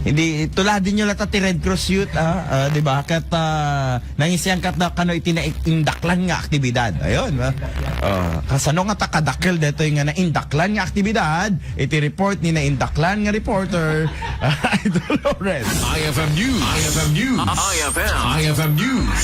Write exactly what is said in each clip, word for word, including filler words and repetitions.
Hindi, tuladinyo latta ti Red Cross Youth, ah, ah, di ba? Ket, ah, nangisiyangkatda kano iti naindaklan nga aktibidad. Ayun, ah. Ah, kasano ngata kadakkel daytoy nga naindaklan nga aktibidad? Iti report ni naindaklan nga reporter, Idol Lawrence. I F M News. I F M News. I F M. I F M News.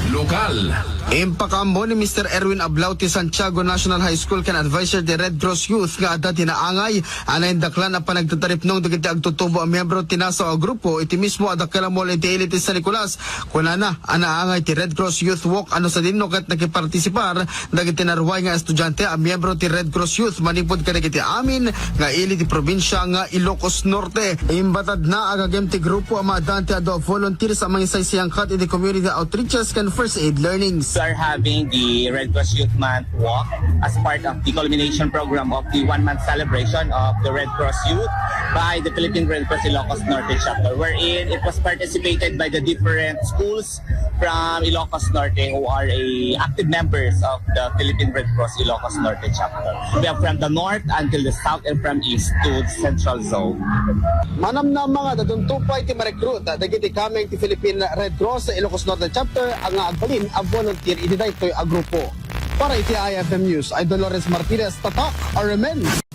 Lokal. Impakaammo ni Mister Erwin Ablao ti Santiago National High School ken adviser ti Red Cross Youth nga adda ti naangay a naindaklan a panagtataripnong dagiti agtutubo a miyembro ti nasaw a grupo iti mismo a dakkel a mall iti ili ti San Nicolas. Kunana a naangay ti Red Cross Youth Walk a no sadino ket nakipartisipar dagiti naruay nga estudiante a miyembro ti Red Cross Youth manipud kadagiti amin nga ili ti probinsia nga Ilocos Norte. Imbatadna a gagem ti grupo a maaddaan ti adu a volunteers a mangisaysayangkat iti community outreaches ken first aid learnings. We are having the Red Cross Youth Month Walk as part of the culmination program of the one-month celebration of the Red Cross Youth by the Philippine Red Cross Ilocos Norte Chapter, wherein it was participated by the different schools from Ilocos Norte who are a active members of the Philippine Red Cross Ilocos Norte Chapter. We have from the north until the south and from east to the central zone. Manamnama nga dadunto pay ti ma-recruit dagiti kameng ti Philippine Red Cross Ilocos Norte Chapter nga agbalin a volunteer iti daytoy a grupo. Para iti I F M News, Idol Lawrence Martinez, Tatak, R M N.